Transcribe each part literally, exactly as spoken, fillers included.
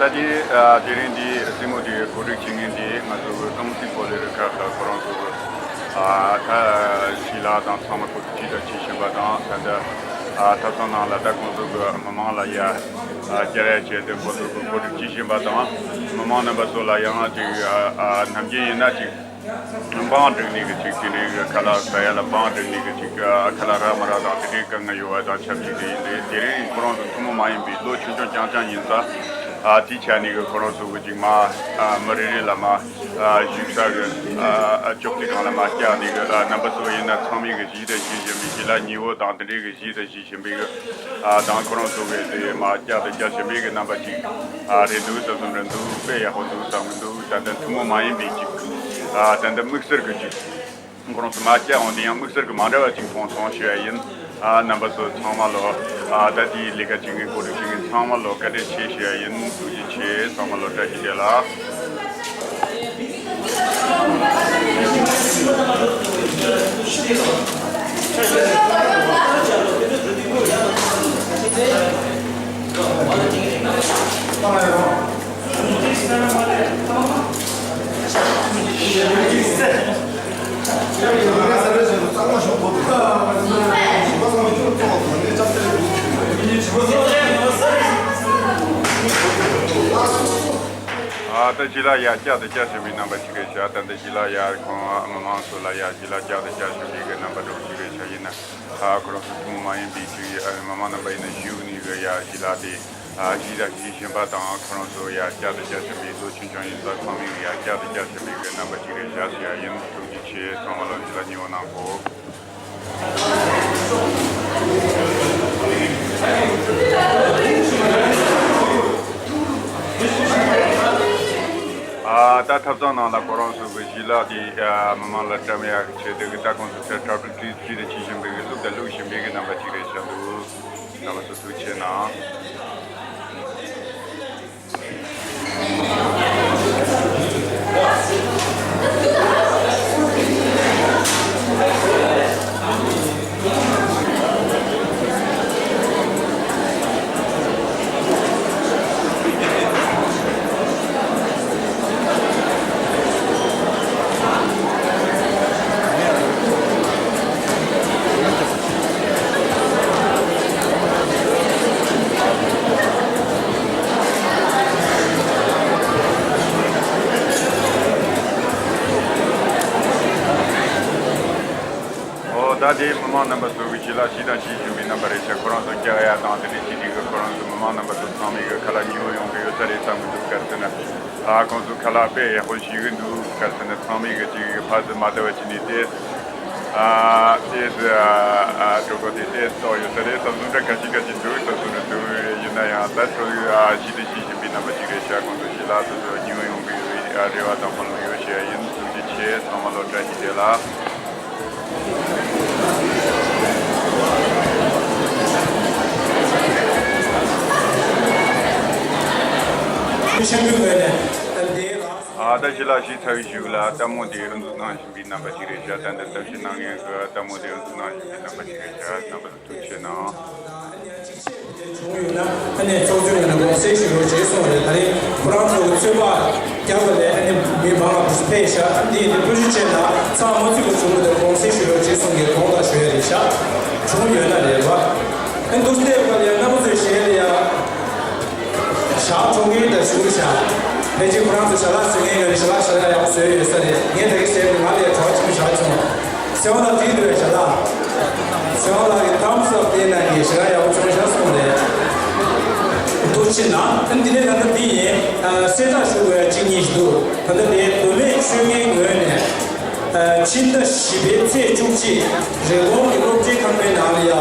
ད་ལྟའི་ཨ་དེ་རིང་འདི་རྩེད་མོ་དེ་གོ་སྒྲིག་བྱེད་མཁན་དེ་ང་ཚོ་གི་ཀྲུང་སི་པོ་ལི་རི་ཁ་ཁ་ཁོ་རང་ཚོ་གི་ཨ་ད་ཞི་ལ་དང་ཚང་མ་གོ་སྒྲིག་ཅིག་ད་བྱེད་བཞིན་པ་དང་། ད་ལྟ་ཨ་ཐབ་ཚང་ནང་ལ་ད་ཁོང་ཚོ་གི་མི་མང་ལ་ཡ་ཨ་བཅར་ཡ་བྱས་ཏེ་ཁོ་ཚོ་གི་གོ་སྒྲིག་བྱེད་བཞིན་པ་དང་། མི་མང་རྣམ་པ་ཚོ་ལ་ཡང་ཅིག་ཨ་ཨ་ནམ་རྒྱུན་ཡིན་ན་ཅིག་འབངས་བསྒྲིགས་ནས་གི་ཅིག་དེ་འདྲའི་གི་ཁ་ལག་ཟ་ཡ་ལ་འབངས་བསྒྲིགས་ནས་གི་ཅིག་ཨ་ཁ་ལག་རག་མ་རག་དང་དེ་འདྲའི་དཀའ་ངལ་ཡོད་པ་དང་ཆབས་ཅིག་དེ་ཡིན་དེ། དེ་རིང་ཁོ་རང་ཚོ་ཐུན་མོང་མ་ཡིན་པའི་ལོ་ཆུང་ཆུང་རྐྱང་རྐྱང་ཡིན་ཙང་ཨ་དེའི་ཆ་ནས་གི་ཁོ་རང་ཚོ་གི་ཅིག་མ་ཨ་མི་རེ་རེ་ལ་མ་ཨ་བཞུགས་ས་གི་ཨ་ཨ་ཅོག་ཙེ་སྒང་ལ་མ་བཀྱགས་ནས་གི་ཨ་རྣམ་པ་ཚོ་ཡིན་ན་ཚང་མས་གི་གཞིས་དང་གཞིས་གཞན་པའི་གཞིས་ལ་ཉེ་བོ་དང་དེ་འདྲའི་གི་གཞིས་དང་གཞིས་གཞན་པའི་གི་ཨ་དང་ཁོ་རང་ཚོ་གི་དེ་མ་བཀྱགས་དང་བཀྱགས་གཞན་པའི་གི་རྣམ་པ་ཅིག་ཨ་རེད་འདུག་བསམ་བསམ་རེད་འདུག་དཔེ་ཡག་པོ་འདུག་བསམ་གི་འདུག་ད་ལྟ་ཐུན་མོང་མ་ཡིན་པའི་ཅིག་ཨ་ད་ལྟ་དམིགས་བསལ་གི་ཅིག་ཁོ་རང་ཚོ་མ་བཀྱགས་འོང་དེ་ཡང་དམིགས་བསལ་གི་མ་འདྲ་བ་ཅིག་མཐོང་སོང་ཞུ་ཡ་ཡིན། ཨ་རྣམ་པ་ཚོ་ཚང་མ་ལོ་ཨ་ད་དེའི་ལས་ཀ་བྱེད་མཁན་གོ་སྒྲིག་བྱེད་མཁན་ཚང་མ་ལོ་བཀའ་དྲིན་ཆེ་ཞུ་ཡ་ཡིན། ཐུགས་རྗེ་ཆེ། ཚང་མ་ལོ་བཀྲ་ཤིས་བདེ་ལེགས། ཨ་ད་ཞི་ལ་ཡ་བཀྱགས་དང་བཀྱགས་བཞིན་པའི་རྣམ་པ་ཅིག་རེད་ཤག་ད་ལྟ་ཞི་ལ་ཡ་ཁོང་མི་མང་ཚོ་ལ་ཡ་ཞི་ལ་བཀྱགས་དང་བཀྱགས་བཞིན་པའི་གི་རྣམ་པ་འདྲ་པོ་ཅིག་རེད་ཤག་ཡིན་ན་ཨ་ཁོ་རང་ཚོ་ཐུན་མོང་མ་ཡིན་པའི་ཅིག་ཨ་མི་མང་རྣམ་པ་ཡིན་ན་བཞུགས་ནས་གི་ཡ་ཞི་ལ་དེ་ཨ་གཞིས་དང་གཞིས་གཞན་པ་དང་ཁོ་རང་ཚོ་ཡ་བཀྱགས་དང་བཀྱགས་བཞིན་པའི་ལོ་ཆུང་ཆུང་ཡིན་ཙང་ཚང་མས་ཡ་བཀྱགས་དང་བཀྱགས་བཞིན་པའི་གི་རྣམ་པ་ཅིག་རེད་ཤག་ཟེར་ཡ་ཡིན། ཐུགས་རྗེ་ཆེ། ཚང་མ་ལོ་ཞི་ལ་ཉེ་བོ་གནང་གོ། ཨ་ད་ཐབ་ཚང་ནང་ལ་ཁོ་རང་ཚོ་གི་ཞི་ལ་དེ་ཨ་མི་མང་ལ་བཀྲམ་ཡག་ཆེད་དུ་གི་ད་ཁོང་ཚོ་ཚེ་གྲ་སྒྲིག་ཅིག་ཅིག་རེ་བྱེད་བཞིན་པའི་གི་བླུགས་དང་བླུགས་བཞིན་པའི་གི་རྣམ་པ་ཅིག་རེད་ཤག་འདུག་རྣམ་པ་ཚོ་ཐུགས་རྗེ་ཆེ་གནང་། ཨོ་ད་དེ་མི་མང་རྣམ་པ་ཚོ་གི་ཞི་ལ་གཞིས་དང་གཞིས་གཞན་པའི་རྣམ་པ་རེད་ཤག་ཁོ་རང་ཚོ་བཀྱགས་ཡ་དང་དེ་འདྲ་བྱེད་དུས་ཀྱི་ཁོ་རང་ཚོ་མི་མང་རྣམ་པ་ཚོ་ཚང་མས་གི་ཁ་ལག་ཉེ་བོ་ཡོང་གི་ཡོད་ས་རེད་བསམ་གི་འདུག་ག་རེ་ཟེར་ན། ཨ་ཁོང་ཚོ་ཁ་ལག་དཔེ་ཡག་པོ་བཞེས་གི་འདུག་ག་རེ་ཟེར་ན་ཚང་མས་གི་ཅིག་ཕར་ཚུར་མ་བལྟ་བ་བྱས་ནས་ཏོག་ཙམ་ཨ་ཏོག་ཙམ་ཨ་ཨ་གྲོད་ཁོག་དེ་ཏོག་ཙམ་ལྟོགས་ཡོད་ས་རེད་བསམ་སོང་། ད་ག་ཅི་ག་ཅི་འདུག་བསམ་སོང་རེད་འདུག་ཡིན་ན་ཡང་ད་ཁྲོ་ཡོད་ཨ་གཞིས་དང་གཞིས་གཞན་པའི་རྣམ་པ་ཅིག་རེད་ཤག་ཁོང་ཚོ་ཞི་ལ་སོ་སོ་ཉེ་བོ་ཡོང་གི་ཡོད་ཨ་རེ་བ་དང་སྨོན་ལམ་ཡོད་ཞུ་ཡ་ཡིན། ཐུགས་རྗེ་ཆེ། ཚང་མ་ལོ་བཀྲ་ཤིས་བདེ་ལེགས། ཨ་ད་ཞི་ལ་གཞིས་ཚ་བའི་གཞུག་ལ་ལྟད་མོ་དེ་ཨུ་ཚུགས་གནང་བཞིན་པའི་རྣམ་པ་ཅིག་རེད་ཤག་ད་ལྟ་གཏམ་བཤད་གནང་མཁན་གྱི་ལྟད་མོ་དེ་ཨུ་ཚུགས་གནང་བཞིན་པའི་རྣམ་པ་ཅིག་རེད་ཤག་རྣམ་པ་ཚོ་ཐུགས་རྗེ་ཆེ་གནང་། བྱུང་ཡོད་ན་ཨ་ནི་ཚོགས་ཆུང་ནས་དགོངས་སེལ་ཞུ་རོགས་བྱས་གསུངས་རེད། ད་རེས་ཁོ་རང་ཚོ་གི་ཚོད་དཔག་རྒྱབ་པ་ལས་ཨ་ནི་མི་མང་ལ་ཕེབས་ཤག་འདི་ཡིན་དུས་ཐུགས་རྗེ་ཆེ་གནང་། ཚང་མ་ཚུད་པ་བྱུང་བ་དེ་དགོངས་སེལ་ཞུ་རོགས་བྱས་གསུངས་ཀྱི་དགོངས་དག་ཞུ་ཡ་རེད་ཤག་བྱུང་ཡོད་ན་རེད་བ། ཨ་ནི་འདུག་སེ་བལྟས་པ་ལས་རྣམ་པ་ཚོའི་ཞལ་ལ་ཡ། ཞག་གྲོང་ཁྱེར་དང་བཞུགས་ཤག་ཕལ་ཆེར་ཁོ་རང་ཚོ་ཞལ་ལག་བཟོ་མཁན་ཡོད་རེད། ཞལ་ལག་ཞལ་ལག་ཡག་པོ་བཟོས་ཡོད་ས་རེད། ངས་ད་གིན་བཤད་པའི་ང་ལས་གྲོགས་ཆེན་པོ་ཞག་བྱུང་། ཚེ་དབང་ལགས་བྲིས་འདུག་པས་ཞལ་ལག་ཚེ་དབང་ལགས་ཀྱིས་thumbs up་བསྟན་གནང་གིས་ཞལ་ལག་ཡག་པོ་བྱུང་ཤག་གསུངས་རེད། ཐུགས་རྗེ་ཆེ་གནང་། ཨ་འདི་ནས་ད་ལྟ་འདི་ཡིན། ཨ་གསལ་བསྒྲགས་ཞུ་དགོས་ཡ་གཅིག་གཉིས་ཤིག་འདུག་ད་ལྟ་དེ་མདོ་སྨད་ཆོལ་ཁའི་ངོས་ནས། ཕྱི་ཟླ་བཞི་པའི་ཚེས་བཅུ་གཅིག་རེབ་གོང་གི་སློབ་གྲྭའི་ཁང་པའི་ནང་ལ་ཡ།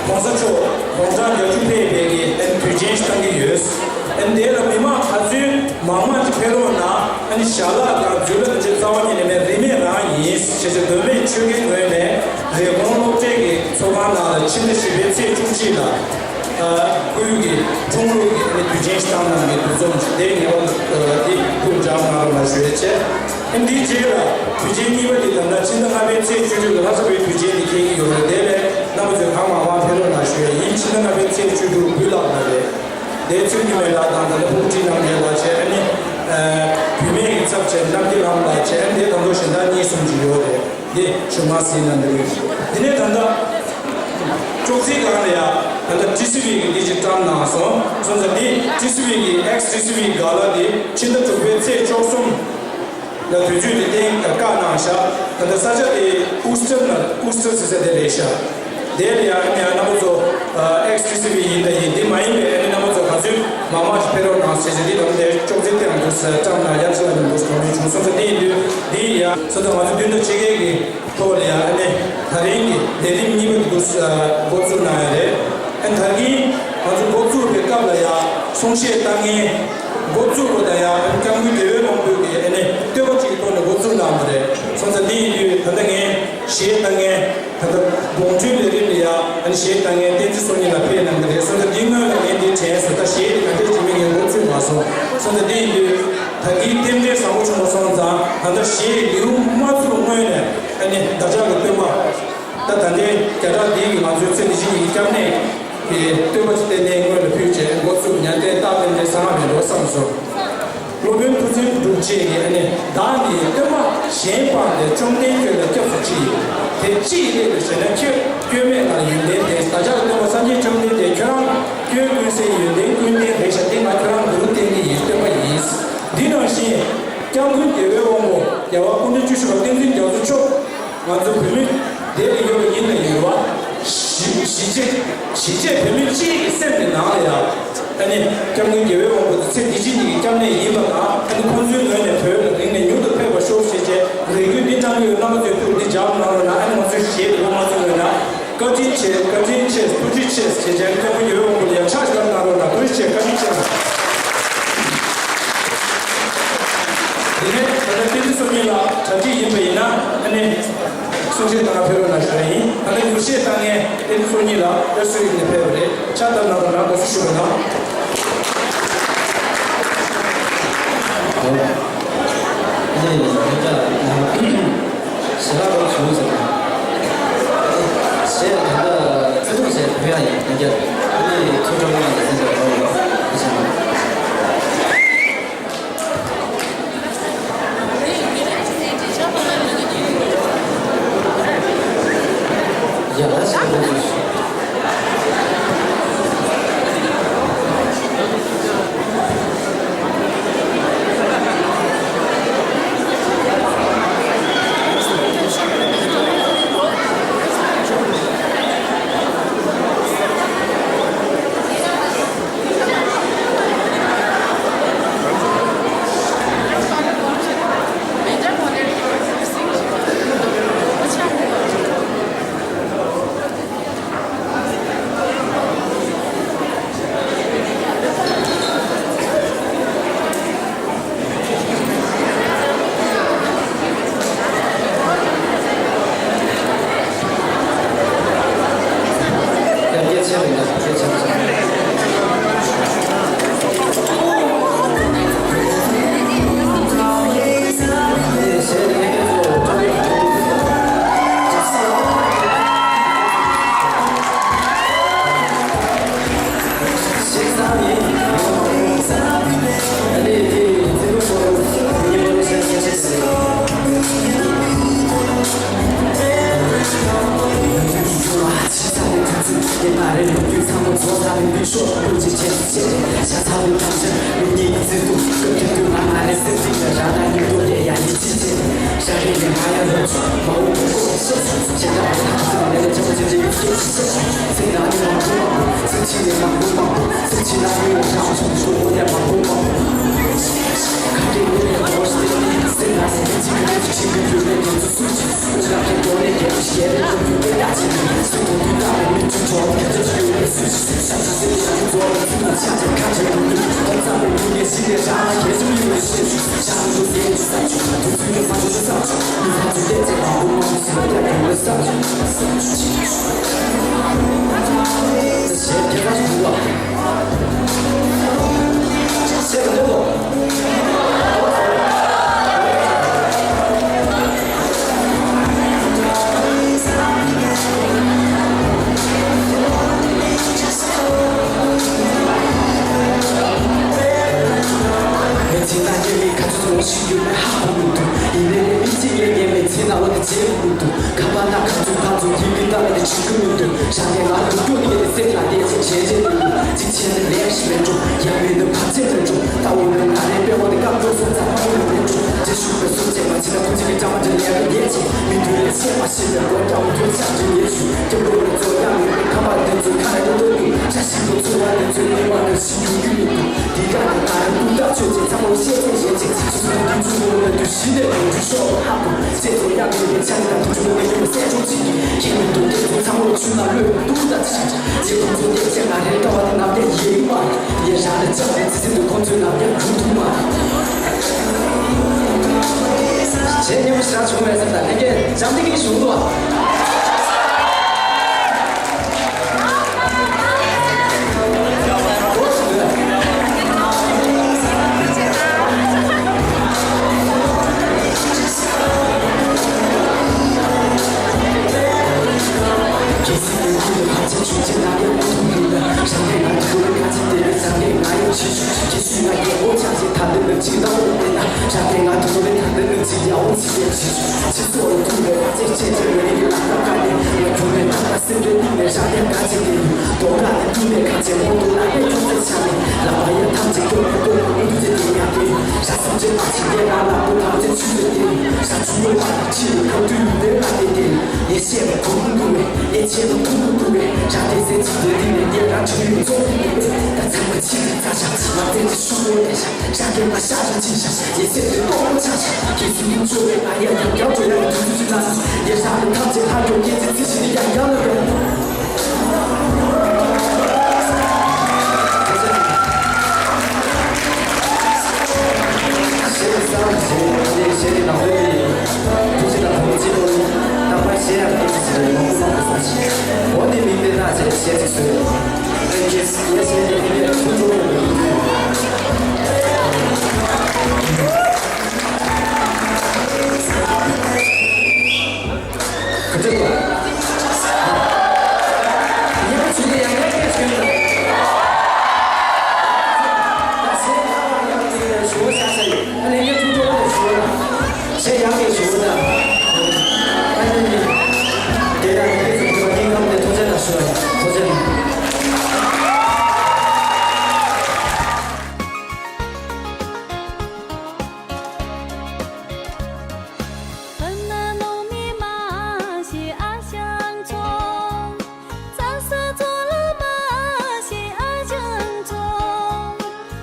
༸གོང་ས་མཆོག་དགུང་གྲངས་བརྒྱད་ཅུ་ཕེབས་པའི་གི་ཨན་དུས་ཆེན་ཞིག་བཏང་གི་ཡོད། ཨན་དེ་ལ་མི་མང་ག་ཚོད་མང་མང་ཅིག་ཕེབས་རོགས་གནང་། ཨ་ནི་ཞལ་ལག་དང་རྒྱུ་ལག་ཅིག་རྩ་བ་ཉིད་ནས་མེད། རིན་མེད་རང་ཡིན། ཞེས་བྱས་མདོ་སྨད་ཆོལ་ཁའི་ངོས་ནས་རེབ་གོང་སློབ་གྲྭའི་གི་ཚོགས་ཁང་ནང་ལ་ཕྱི་ཟླ་བཞི་པའི་ཚེས་བཅུ་གཅིག་ལ། སྐུའི་གི་འཁྲུངས་ལོའི་གི་དུས་ཆེན་ཞིག་བཏང་གནང་གི་འདུ་འཛོམས་ཤིག་དེ་ངེས་པར་དུ་འདི་སྐུ་མཇལ་གནང་རོགས་གནང་ཞུ་ཡས་བྱས། ཨ་འདིའི་རྗེས་ལ་དུས་ཆེན་གཉིས་པ་འདི་ད་ལྟ་ཕྱི་ཟླ་ལྔ་པའི་ཚེས་བཅུ་དྲུག་ལ་ལྷ་ས་བོད་དུས་ཆེན་འདི་འཁེལ་གྱི་ཡོད་རེད། དེ་བས་རྣམ་པ་ཚོས་གང་མང་མང་ཕེབས་རོགས་གནང་ཞུ་ཡས་ཡིན། ཕྱི་ཟླ་ལྔ་པའི་ཚེས་བཅུ་དྲུག་བོད་ལྷག་ལ་རེད། དེ་ཚུལ་ཉི་མའི་ལགས་དང་། ད་ལྟ་ཕུག་ཁྲི་རྣམ་རྒྱལ་ལགས་བྱས། ཨ་ནི་བུད་མེད་ཀྱི་ཚབ་བྱས་རྣམ་རྒྱལ་ལགས་ལགས་བྱས། ཨ་ནི་དེ་དང་པོ་གཞན་དག་གཉིས་གསུམ་ཅིག་ཡོད་རེད། འདི་ཞུ་མ་ཟིན་ན་འདི་རེད། འདི་ནས་ད་ལྟ་ཅོག་ཙེའི་སྒང་ལ་ཡ་ད་ལྟ་ཊི་སི་ཝི་གི་འདི་ཅིག་བཀྲམ་གནང་སོང་། སོང་ཙང་འདི་ཊི་སི་ཝི་གི་ཨེགས་ཊི་སི་ཝི་གི་ག་ལ་འདི་ཕྱི་ཟླ་དྲུག་པའི་ཚེས་བཅུ་གསུམ་ལ་དུས་ཚོད་དེ་གཏན་བཀག་གནང་ཤག་ད་ལྟ་ས་ཆ་དེ་ཨུ་སི་ཊར་ན། ཨུ་སི་ཊར་ཟེར་ས་དེ་རེད་ཤག་དེ་ལ་ཡང་ཨ་ནི་ཡང་རྣམ་པ་ཚོ་ཨེགས་ཊི་སི་ཝི་ཡིན་ད་ཡིན། དེ་མ་ཡིན་པའི་ཨ་ནི་རྣམ་པ་ཚོ་ག་ཚོད་མང་མང་ཞིག་ཕེབས་རོགས་གནང་ཟེར་བྱས། དེ་དང་དེ་ཅོག་ཙེ་སྟེང་དུ་བཀྲམ་ན་ཡག་ཅིག་ལ་འདུག་དོགས་པ་བྱུང་སོང་། དེ་ཡིན་དུས་འདི་ཡང་སོ་ད་ང་ཚོ་བདུན་ཕྲག་ཕྱེད་ཀའི་གི་ཐོག་ལ་ཡང་ཨ་ནི་ད་རིང་གི་ལས་རིམ་གཉིས་པ་དེ་འདུག་འགོ་བཙུགས་གནང་ཡ་རེད། ཨ་ནི་ད་གིན་ང་ཚོ་འགོ་བཙུགས་པའི་སྐབས་ལ་ཡང་གསུང་བཤད་བཏང་མཁན། འགོ་བཙུགས་པ་དང་ཡང་སྐྱབས་མགོན་རྒྱལ་བའི་དབང་པོའི་གི་ཨ་ནི་བསྟོད་པ་གཅིག་གི་ཐོག་ནས་འགོ་བཙུགས་གནང་བ་རེད། སོང་ཙང་འདི་ཡིན་དུས་ད་ལྟ་ངས་གཞས་བཏང་མཁན། ད་ལྟ་དགོང་དྲོའི་ལས་རིམ་ལ་ཡང་ཨ་ནི་གཞས་བཏང་མཁན་བསྟན་འཛིན་བསོད་ནམས་ལགས་ཕེབས་གནང་གི་རེད། སོང་ཙང་འདི་སྔོན་ལ་ངས་འདི་དྲན་སོང་། ད་གཞས་དེ་ག་འདྲས་བྱེད་མིན་ངས་འགོ་ཚུགས་མ་སོང་། སོང་ཙང་འདི་ཡིན་དུས་ད་གིན་རྟེན་འབྲེལ་བཟང་པོ་བྱུང་བ་སོང་ཙང་། ད་ལྟ་གཞས་ལེའུ་མ་ཚུགས་སྔོན་ནས་ཨ་ནི་བདག་ཅག་གི་སྟོན་པ། ད་ད་ལྟའི་བརྒྱ་ཕྲག་འདིའི་ང་ཚོའི་ཚེ་འདི་ཕྱི་གཉིས་ཀྱི་སྐྱབས་གནས་ཀྱི་བསྟོད་པ་ཅིག་བསྟན་ནས་སྔོན་ལ་ཕུལ་བྱས། འགོ་བཙུགས་ཉན་ཏན་རྟག་བརྟན་དེ་བཟང་བ་མེད་འགྲོ་བསམ་སོང་། སློབ་དཔོན་ཐུགས་བརྩེ་སྒྲུབ་བྱེད་ཀྱི་ཨ་ནི། བདག་ནི་སྟོན་པ་གཞན་སྤངས་ཏེ། བཅོམ་ལྡན་ཁྱོད་ལ་སྐྱབས་སུ་མཆི། དེ་ཅིའི་སླད་དུ་ཞེ་ན། ཁྱོད་སྐྱོན་མེད་ལ་ཡོན་ཏན་ལྡན། བདག་ཅག་གི་སྟོན་པ་སངས་རྒྱས་བཅོམ་ལྡན་འདས། ཁྱོད་རང་སྐྱོན་ཀུན་ཟད་ཡོན་ཏན་ཀུན་ལྡན་རེད་ཤག་དེ་ང་ཁྱོད་རང་ལུང་བསྟན་གྱི་ཡིན། སྟོན་པ་ཡིན། འདི་ནང་བཞིན་སྐྱབས་མགོན་རྒྱལ་བའི་དབང་པོ་རྒྱལ་བ་སྐུ་ཕྲེང་བཅུ་བཞི་པ་བསྟན་འཛིན་རྒྱ་མཚོ་མཆོག་ང་ཚོ་བོད་མི་སྡེ་ལ་ཡོད་པ་ཡིན་ན་ཡོད་པ། གཞིས་གཞིས་བྱེས་གཞིས་བྱེས་བོད་མི་སྤྱི་ཡི་སེམས་ཀྱི་ནང་ལ་ཡང་། ཨ་ནི་སྐྱབས་མགོན་རྒྱལ་བའི་དབང་པོ་དེ་ཚེ་འདི་ཕྱི་གཉིས་ཀྱི་སྐྱབས་གནས་ཡིན་པ་དང་། ཨ་ནི་ཁོང་ཚོའི་ངོས་ནས་བོད་ལ་རིང་ནས་མྱུར་དུ་ཕེབས་པར་ཤོག་ཞེས་བྱས་རེ་སྐུལ་འདི་བཏང་གི་ཡོད། རྣམ་པ་ཚོས་ཐུགས་འདི་འཇགས་གནང་རོགས་གནང་། ཨ་ནི་ང་ཚོའི་གཞས་འདི་ལོ་ང་ཚོའི་ངོས་ནས་བཀའ་དྲིན་ཆེ། བཀའ་དྲིན་ཆེ། ཐུགས་རྗེ་ཆེ་ཞེས་བྱས་སྐྱབས་མགོན་རྒྱལ་བའི་དབང་པོ་ལ་ཡང་ཕྱག་ཞིག་གནང་རོགས་གནང་། ཐུགས་རྗེ་ཆེ། བཀའ་དྲིན་ཆེ། དེ་ནས་ད་ལྟ་བསྟན་འཛིན་བསོད་སྙིང་ལགས་གྲ་སྒྲིག་ཡིན་པ་ཡིན་ན། ཨ་ནི་གསུང་བཤད་གནང་ཕེབས་རོགས་གནང་ཞུ་ཡ་ཡིན། ད་ལྟ་མྱུར་བཤད་བཏང་མཁན་བསྟན་འཛིན་བསོད་སྙིང་ལགས་ཨེ་སུ་ཡིག་ནས་ཕེབས་པ་རེད། ཕྱག་བཏབ་གནང་རོགས་གནང་། དགའ་བསུ་ཞུ་རོགས་གནང་། ཨོ། ཨ་ནི་ང་ཅག་ཞལ་ལག་རོགས་བྱུང་ཟེར། ཞལ་ད་ལྟ་བརྩེ་དུང་ཞལ་ཕུལ་ཡ་ཡིན། ང་ཅག་ཨ་ནི་ཐུགས་སྤྲོ་མོ་ཡིན་ཟེར་བ་ཡོད། ཨ་ཞང་ ཁྱེད་སྙན་པོ་ཞེ་དྲག་བྱུང་བས་བསམ་ད་ལྷན་རྒྱས་འཇམ་ཐིང་ཐིང་བྱུང་འདུག་ཨ།